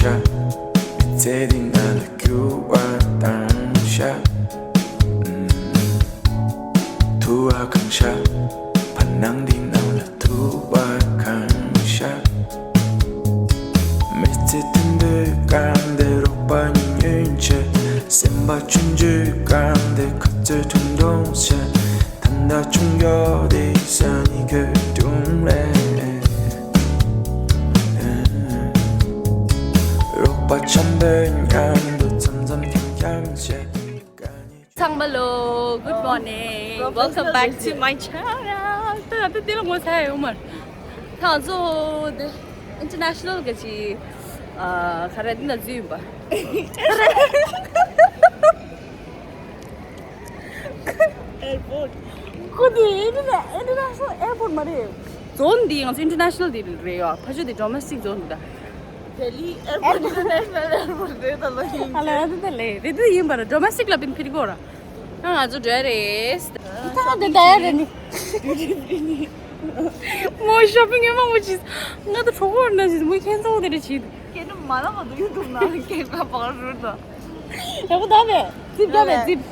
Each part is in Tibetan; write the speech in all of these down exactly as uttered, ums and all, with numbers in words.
ཤ། མི་ཚེ་འདི་ང་ལ་འགྱུར་བ་བཏང་ཤག་ཐུ་བ་གང་ཤག་ཕ་ནང་འདི་ནང་ལ་ཐུ་བ་གང་ཤག་མི་ཚེ་མཐུན་པོའི་སྒང་དེ་རོགས་པ་གཉིས་ཉོན་ཆེ། སེམས་པ་ཆུང་ཆུང་སྒང་དེ་ཁ་རྩོད་ཁྲུང་ཁྲུང་ཆེ། ད་ལྟ་ཆུང་ཡོད་དེ་ས་ནི་ཁོས་ཁྲུང་རེད། རོགས་པ་འཆམ་པོའི་མཉམ་དུ་འཆམ་འཆམ་འཁྱམ་འཁྱམ་བྱེད། ཚང་མ་ལོ། Good morning. Welcome back to my channel. ད་ད་དེ་ལ་ངོ་ཚ་ཡོད་མ་རེད། ད་ང་ཚོ་དེ་international ག་ཅི་ཨ་ག་རེ་འདི་ན་འཛུལ་ཡིན་པ། Airport. ཁོ་དེ་ཨིན་ཊར་ནེ་ཤ་ནལ་ཨེར་པོར་ཊི་མ་རེད། ཛོན་འདི་ང་ཚོ་international འདི་རེད་ཡ། ཕ་ཆོས་འདི་domestic ཛོན་འདི་ད། Delhi airport, international airport རེད་ད་ལོ་ཡིན། ཨ་ལ་ཨ་དེ་ད་ལེ་རེད་དུ་ཡིན་པ་ར་domestic ལ་པིན་ཕིར་གོ་ར། ཨ་ང་ཚོ་འགྲོ་ཡ་རེད། ད་དེ་ད་ཡ་རེད་ནི། མོ་shopping ཡོད་མ་མོ་ཅིས། ང་ད་གྲོགས་པོ་ན་ཅིས་མོ་ཁྱེད་ཚོ་དེ་རེད་ཅིས། ཁྱེད་ནི་མ་ལ་མ་འདུག་ཡོད་འདུག་ན་ཁྱེད་ང་བག་རུལ་ད། ཡག་པོ་ད་བས། ཙིབ་རྒྱབ་བས་ཙིབ།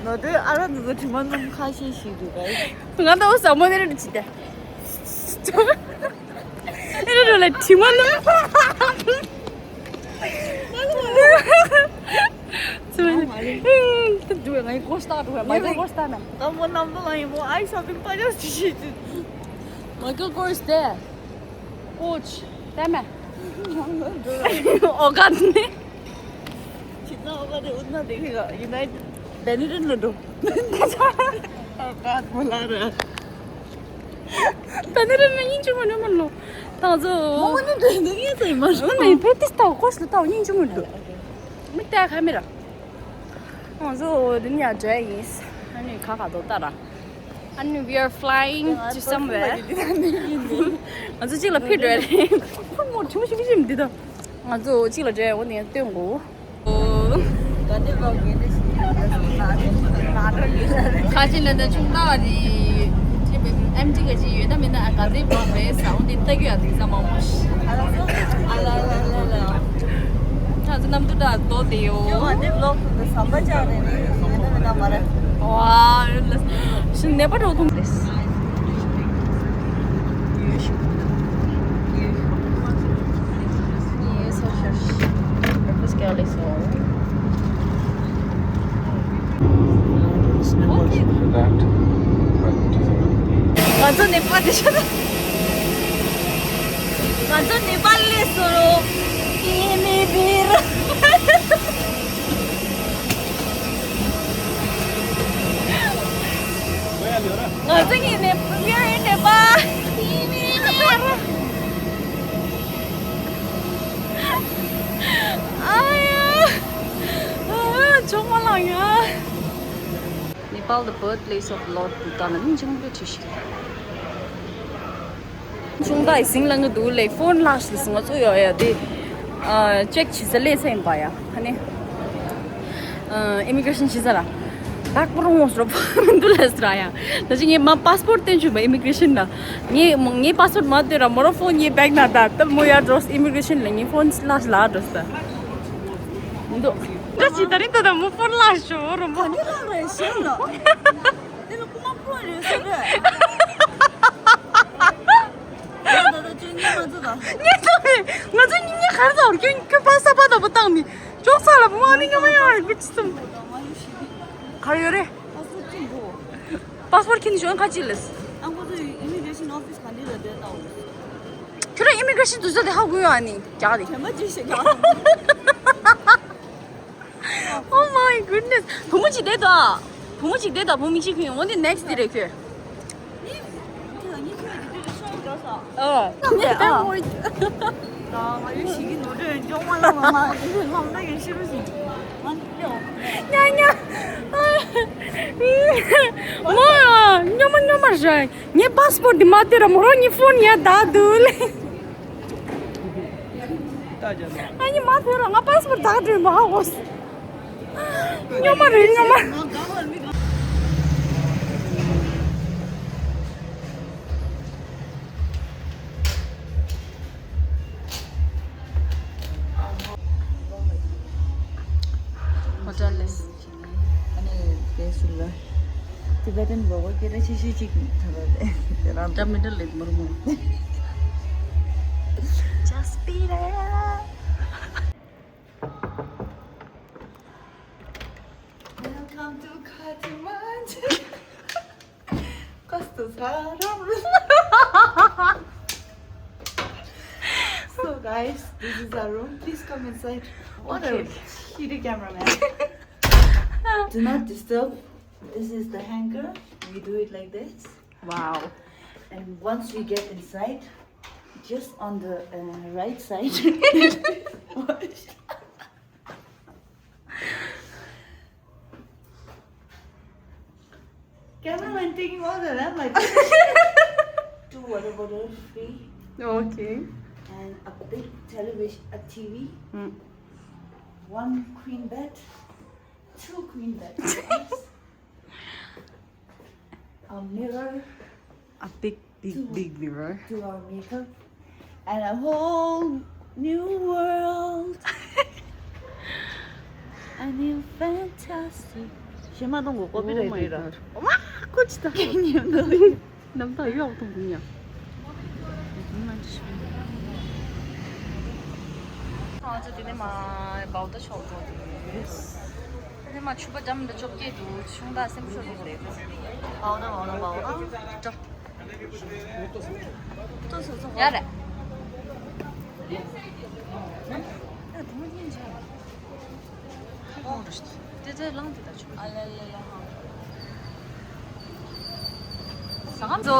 ནོ་དེ་ཨ་ར་འདུག་ག་དྲི་མ་སྣུམ་ཁ་ཤས་ཤིག་འདུག་ག་ང་ད་འོ་ཟ་མོ་དེ་རེད་ཅིས་ཏེ། ཨེ་ར་རོ་ལ་དྲི་མ་སྣུམ། ཙིབ། ད་འདུག་ང་ཡི་ཀོ་སྟག་འདུག་མ་ཡི་ཀོ་སྟག་ན། ད་མོ་ནམ་དུ་ལ་ཡིན་མོ་ཨའི་ཤོ་པིང་པ་ཇ་ཅི་ཤི་ཅི། མ་ཡི་ཀོ་ཀོ་སྟེ། ཀོ་ཅི། ཏེ་མེ། ཨོ་ག་ནི། ཁྱེད་ན་ཨོ་ག་དེ་འུ་ན་དེ་གི་ག་ཡུ་ནའི་ཊེཌ་བེ་ནི་ཊོན་ལ་འགྲོ། ཨོ་ག་མོ་ལ་ར། བེ་ནི་ཊོན་ལ་སྙིང་རྗེ་མོ་ནི་མོ་ལོ། ད་ཚོ། མོ་ནི་འདྲེ་འདུག་ངས་ཟེར་མ་ཞུ། ཨོ་ནི་ཕེ་ཏི་སྟ་ཀོ་ཤ་ལ་ད་སྙིང་རྗེ་མོ་འདུག་མི་ལྟ་ཁ་མེ་ར། ང་ཚོ་འདི་ནས་འགྲོ་ཡིན། ཨ་ནི་ཁ་ཁ་དོ་ལྟ་ར། ཨ་ནི་we are flying to somewhere. ང་ཚོ་གཅིག་ལ་ཕེབས་འགྲོ་ཡ་རེད། ཁོ་མོ་ཁྲིམས་ཤིག་ཤིག་འདི་དང་། ང་ཚོ་གཅིག་ལ་འགྲོ་ཡ་འོ་ནས་སྟོན་གོ། ཁ་ཆེ་ལ་ད་ཆུང་ད་རེད། ཅེ་བེ་ཨེམ་ཊི་ག་ཅི་ཡོད་ད་མིན་ན་ག་ཚོད་བག་རེད་ས་འོ་དེ་ལྟ་རྒྱུ་ཡ་དེ་ས་མང་པོ་ཞིག་ཨ་ལ་ལ་ལ་ལ། ང་ཚོ་གནམ་གྲུ་འདྲ་རྡོ་དེ་ཡོད། ཡོད་ང་འདི་ལོག་ཏུ་ཟམ་པ་ཅག་རེད་ནི་ཡོད་ན་མེད་ན་མ་རེད། ཝ་ལ་ཤི་ནེ་པ་འགྲོ་ཐུང་རེད། ང་ཚོ་ནེ་པ་ལ་ཤི་ན། ང་ཚོ་ནེ་པ་ལ་སླེབས་སོང་། ཨི་མི་བིར། ང་ཚོ་གཉིས་ནེ་པ། We are in Nepal. ཨི་མི་བིར། ཨ་ཡ། ཨ་ཅོག་མ་ལང་ཡ། Nepal, the birthplace of Lord Buddha ལ་མིང་ཆེན་པོ་བྲིས་ཤིག་ཆུང་དག་ཡིས་ཟིང་ལ་ང་འདུག་ལེ་ཕོན་ལགས་ཤིག་ང་ཚོ་ཡོད་ཡ་དེ་ཨ་ཅེག་བྱེད་ས་སླེབས་ས་ཡིན་པ་ཡ་ཧ་ནི་ཨ་ཨི་མི་གྷི་རེ་ཤན་བྱེད་ས་ལ་དག་པོ་རོང་སོ་པ་མི་འདུག་ལེ་ས་ར་ཡ་ད་ཅི་ངས་མ་པཱ་སི་པོར་བསྟན་བྱུང་བ་ཨི་མི་གྷི་རེ་ཤན་ལ་ངས་མོ་ངས་པཱ་སི་པོར་མ་སྟོན་ར་མོ་ར་ཕོན་ངའི་བེག་ན་ད་ད་མོ་ཡ་འགྲོ་ཨི་མི་གྷི་རེ་ཤན་ལ་ངས་ཕོན་ལགས་ཤིག་ལ་འགྲོ་ས་མི་འདུག་འདྲ་ཅི་ད་རིང་ད་ད་མོ་ཕོན་ལགས་ཤོ་རོ་མོ་ནི་ལ་རེ་ཤན་ལ། དེ་ལ་རྐུ་མ་ཕོ་རེད་ཟེར་རེད། ད་ད་ད་ཁྱོད་གཉིས་ང་ཚོ་ད། ངས་ཐོབ་པས་ང་ཚོ་གཉིས་གཉིས་གར་ཟ་བར་ཁྱོད་ཁྱོད་པ་ས་པ་ད་པོ་བཏང་ནི་ཅོག་ས་ལ་བུ་མ་ནི་ཉོ་མ་ཡོང་རེད་གི་ཅི་སུམ། གར་ཡོད་རེད། པཱ་སི་པོར་ཁྱི་འདུག་པཱ་སི་པོར་ཁྱི་འདི་ཞོན་ཁ་ཅིག་ལས། ཨ་ཁོ་ཚོ་ཨི་མི་གྷི་རེ་ཤན་ཨོ་ཕི་སི་ག་འདི་ལ་སྡོད་ད་འོ། ཁྱོད་རང་ཨི་མི་གྷི་རེ་ཤན་དུ་ས་དེ་ཧ་གོ་ཡོད་ཨ་ནི་རྒྱག་དེ། དྲན་པ་ཅིག་ཤེས་ག Oh my goodness. བུ་མོ་གཅིག་བསྡད་དང་། བུ་མོ་གཅིག་བསྡད་དང་བུ་མོ་གཅིག་ཁྱོད་ཡོང་འོ་འདི་next འདི་རེད་ཁྱོད། ཨ། ད་ང་ཡོད་ཞིག་གི་ནོར་འཁྲུལ་འཇོག་མ་ལ་མ་མ་ལམ་ད་གི་ཤི་རུ་ཞིག་ཉ་ཉ། མོ་ཉོ་མ་ཉོ་མ་རེད། ངའི་པཱ་སི་པོར་འདི་མ་སྟེར་ར་མོ་རང་གཉིས་ཕོན་ཡ་ད་འདུག་ལེ། ཨ་ནི་མ་ཕེབས་ར་ང་པཱ་སི་པོར་བདག་སྤྲོད་མ་ཧ་གོ། སྨྱོན་མ་རེད་སྨྱོན་མ། བེ་ཏན་བོ་བོ་སྐད་གྲགས་ཆེ་ཤོས་གཅིག་ཐོན་པ་རེད། དེ་རང་ད་མི་འདྲ་ལེགས་མར་མོ། Just be there. Welcome to Kathmandu. Costa Saram. So guys, this is our room. Please come inside. What a shitty cameraman. Do not disturb. This is the hanger. We do it like this. Wow. And once we get inside, just on the uh, right side. Cameraman taking all the lamp, like, two water bottles free. Okay. And a big television, a T V, mm, one queen bed, two queen beds for us, a mirror, a big, big, to, big mirror, do our makeup, and a whole new world. A new fantastic. ཞེ་མ་གཏོང་གོ་ཀོ་པི་རེད་རེད་ར། ཨོ་མ་ཀོ་ཅི་ད། ཉན་གོ། རྣམ་ཐར་གཡོག་གཏོང་གི་ཡ། ང་ཚོ་དེ་ནས་མ་བའོ་ཏ་ཕྱོགས་འགྲོ་དུས། དེ་ནས་མ་ཕྱུ་པ་འགྲམ་དུ་བཅོ་བརྒྱད་དུ་ཆུང་དག་སེམས་ཤོར་འདུག་རེད། བའོ་ཏ་བའོ་ཏ་བའོ་ཏ། ཡ་རེད། དེ་ཚེ་ལངས་དེ་ད་ཆུ། ཨ་ལ་ལ་ལ་ཧ། ས་ཁམས་ཚོ་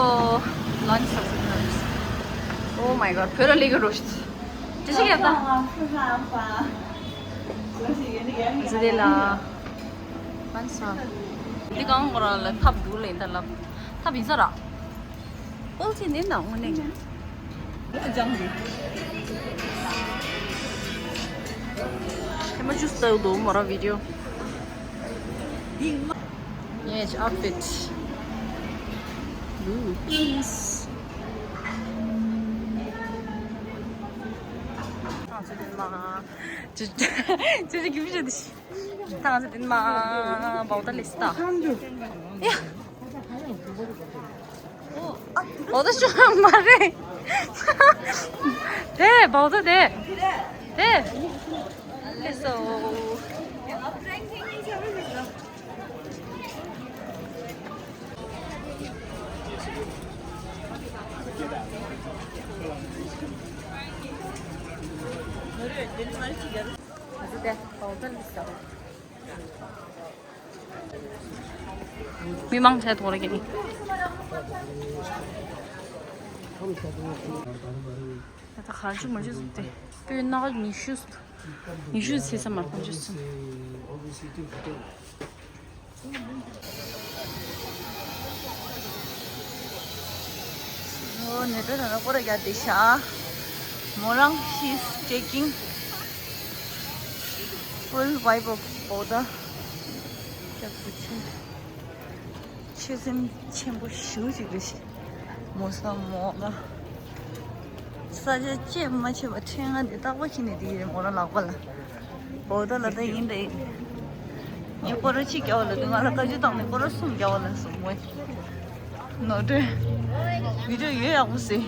ལ་ནི་ས་ས་ཁམས། Oh my god. བོད་ལ་ལེགས་རོ་ཞིག་དེ་ཞིག་ཡ་ད། ཟི་དེ་ལ། ང་ས། འདི་གང་གོ་ར་ལ་ཐབ་འདུག་ལེན་ད་ལབ། ཐབ་ཡིན་ས་ར། ཨོལ་ཅི་ནི་ན་ངོ་ནས། ལྗང་གི། ཧེ་མ་ཅུ་སྟེ་དུ་མོ་ར་བི་ཌིའོ། ངས་ཨའུཊ་ཕིཊ། Ooh, peace. ཅི་ཅི་ཅི་ཅི་གི་བི་ཤ་དི་ཤི། ད་ང་ཚོ་དེ་ནས་མ་བའོ་ཏ་ལེ་སི་ད། ཡ། བའོ་ཏ་ཤོ་མ་རེད། དེ་བའོ་ཏ་དེ། དེ། ལེ་སོ། ང་ཚོ་དེ་བའོ་ཏ་ལེ་སི་ད། མི་མང་ཆེ་ཐོག་རེ་ཀྱི་ནི། ད་ཁ་ཆུ་མ་ཆུ་ཟུག་སྟེ། སྤོས་སྣ་ཁ་ཉི་ཤུ་ཟུག་ཉི་ཤུ་ཟེར་ས་མ་ཁ་ཆུ་ཟུག་ཨོ་ནེ་པེ་ན་ན་ཀོ་ར་རྒྱ་དེ་ཤ། མོ་རང་she's taking full wipe of powder. རྒྱ་ཚུ་ཆེ། ཆོད་སེམས་ཆེན་པོ་ཞེ་པོ་ཅིག་རེད་ཤག་མོ་ས་མོ་ང་། ས་ཆ་བཅད་མ་ཆད་པ་ཕྲེང་ང་འདི་རྟག་པར་འཁྱེར་ནས་བསྡད་ཡོད་རེད་མོ་རང་ལག་པ་ལ། བོ་ད་ལ་ད་ཡིན་ད་ཡིན། ངས་སྐོར་ར་གཅིག་རྒྱག་པ་ལ་དུས་ང་ལ་བཀའ་བཀྱོན་བཏང་ནས་སྐོར་ར་གསུམ་རྒྱག་པ་ལ་སོང་མོས། ནོར་འཁྲུལ། བི་ཌིའོ་ཡོད་ཡག་པོ་ཟེར།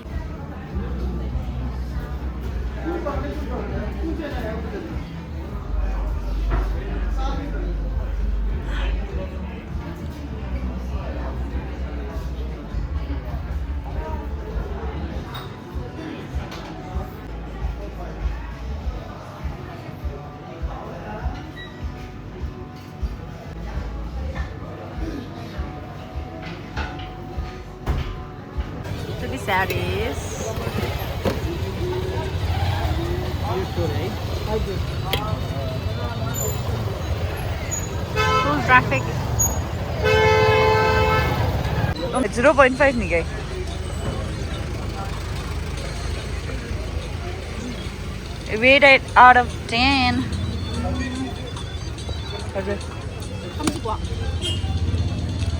To the saris. Full traffic. Zero point five ni kai. Eight out of ten. हजुर।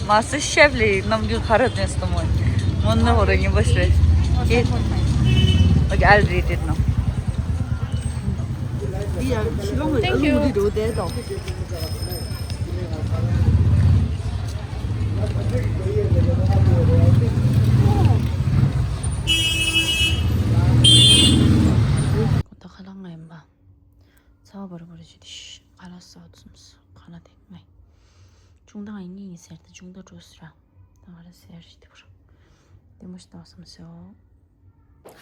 Master chef ले नमक खा रहे हैं तो मैं मन न हो रही है बस रे। ये Okay, I'll rate it now. Thank you. ད་ཁ་ལག་ང་ཡིན་པ། ཚ་བ་འབར་འབར་ཞིག་དེ་ཤི་ཁ་ལག་ཟ་བ་ཙམ་སོ་ཁ་ལག་དེ་ངའི་ཅུང་དང་ངའི་གཉིས་ཡིན་ཟེར་ཏེ་ཅུང་དང་འགྲོ་སི་ར། ད་ང་ར་ཟེར་ཞིག་དེ་བར་དེ་མོ་ཞིག་ད་བསམ་སོ།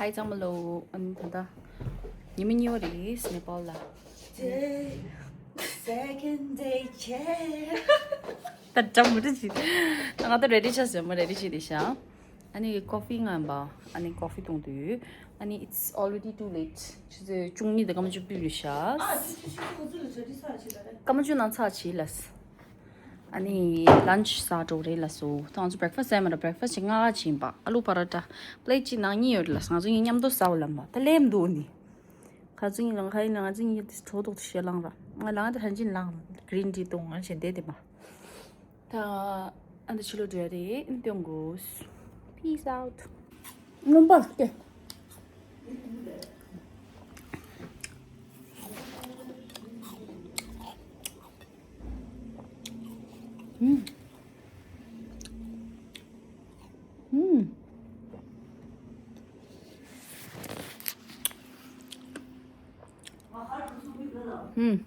ཧའི་ཚང་མ་ལོ། ཨ་ནི་ད་ལྟ་ཉི་མ་གཉིས་པ་རེད་ནེ་པཱལ་ལ། Day, second day, yeah. ད་འདྲ་མི་འདྲ་ཞིག་ད་ང་ད་རེ་ཌི་ཆགས་ཟེར་མ་རེ་ཌི་བྱེད་དེ་ཤ། ཨ་ནི་ཀོ་ཕི་ང་ཡིན་པ། ཨ་ནི་ཀོ་ཕི་བཏུང་དུས། ཨ་ནི་it's already too late. ཆུ་ཚོད་བཅུ་གཉིས་དང་སྐར་མ་བཅུ་བདུན་ལ་ཤ། སྐར་མ་བཅུ་ནང་ཚར་བྱེད་ལ། ཨ་ནི་ལན་ཆི་ཟ་འགྲོ་རེད་ལ་སོ། ད་ང་ཚོ་བྷེ་རེག་ཕ་སི་ཟ་མ་ར། བྷེ་རེག་ཕ་སི་ཅིག་ང་ཅིག་ཡིན་པ། ཨ་ལུ་པ་ར་ཏ་པི་ལེ་ཊི་གཅིག་ནང་གཉིས་ཡོད་རེད་ལ་སོ། ང་ཚོ་གཉིས་མཉམ་དུ་ཟ་བ་ལམ་པ་ད་ལེམ་འདུག་ནི། ཁ་ཚུ་གཉིས་ལ་ཁ་ཡིན་ལ་ང་ཚོ་གཉིས་དེ་གྲོ་ཏོག་ཏུ་ཤེ་ལང་ར། ང་ལང་དེ་ཧན་ཅིན་ལང་གྷི་རིན་ཊི་བཏུང་ང་ཞེ་འདེད་དེ་མ། ད་ཨ་འདི་ཕྱི་ལོགས་འགྲོ་ཡ་རེད། ཨ་ནི་སྟོན་དགོས། Peace out. རྣམ་པར་སྐྱེ། ཨུམ། ཨུམ། ཨུམ།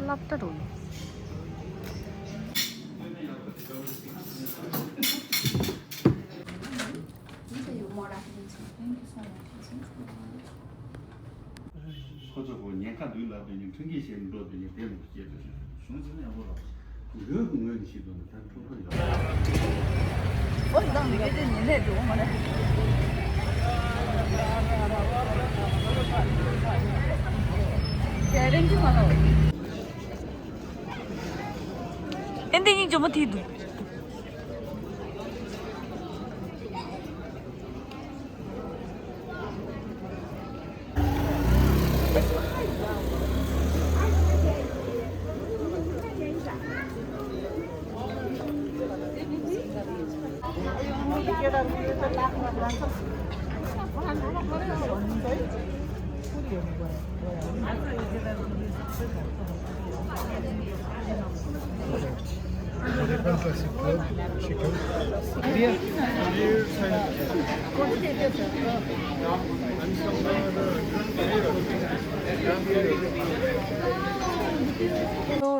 སླབ་གྲྭ་རུ། ཁོ་ཚོ་གོ་ཉེན་ཁ་འདུག་ལབ་དུས་ནི་ཁྲིམས་འགལ་བྱས་ནས་འགྲོ་དུས་ནི་དེ་མི་སྐྱེལ་དུས་གཞུང་ཚན་ཡག་པོ་རག་ངོས་ཀྱི་ངོས་ནས་བཤད་དོན་ནི་ད་ཁྲོ་ཁྲོ་ཡོད། ཨོ་ཡི་དང་མི་སྐད་ཆ་ཉན་ནས་འགྲོ་མ་རེད། གལ་རིམ་གྱི་མ་རེད། ཨེ་འདི་གཉིས་ཇོ་མོ་ཐིག་འདུག་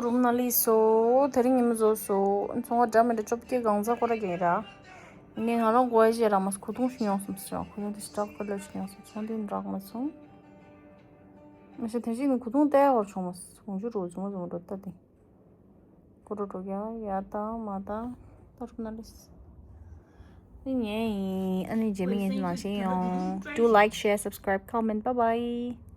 རུམ་ནང་སླེབས་སོང་། དེ་རིང་ཉི་མ་རྫོགས་སོང་། ཚོང་ཁང་འདྲ་མི་འདྲ་བཅོ་བརྒྱད་གང་ཚ་ཁོ་ར་རྒྱག་ར། ངས་ང་རང་གོ་བ་བཤད་ར་མ་སོང་། གོས་ཐུང་ཞིག་ཡོང་སོང་ཟེར། གོས་ཐུང་དེ་སི་ཊོག་ཀ་ལར་ཞིག་ཡོང་སོང་། ཚོང་དེ་འདྲ་མ་སོང་། མི་ཤེས། དེ་བཞིན་གོས་ཐུང་བལྟས་ཡག་བྱུང་མ་སོང་། གོང་ཆུ་རོ་ཆུང་མ་ཆུང་མ་འགྲོ་ལྟ་དེ། ཀོ་རོ་འགྲོ་རྒྱ་ཡ་དང་མ་དང་ད་རུ་ན་ལེས། ཨ་ནི་ངས་ཡིན། ཨ་ནི་རྗེས་མའི་ངས་ནང་བཞིན་ཡོང་། Do like, share, subscribe, comment. Bye bye.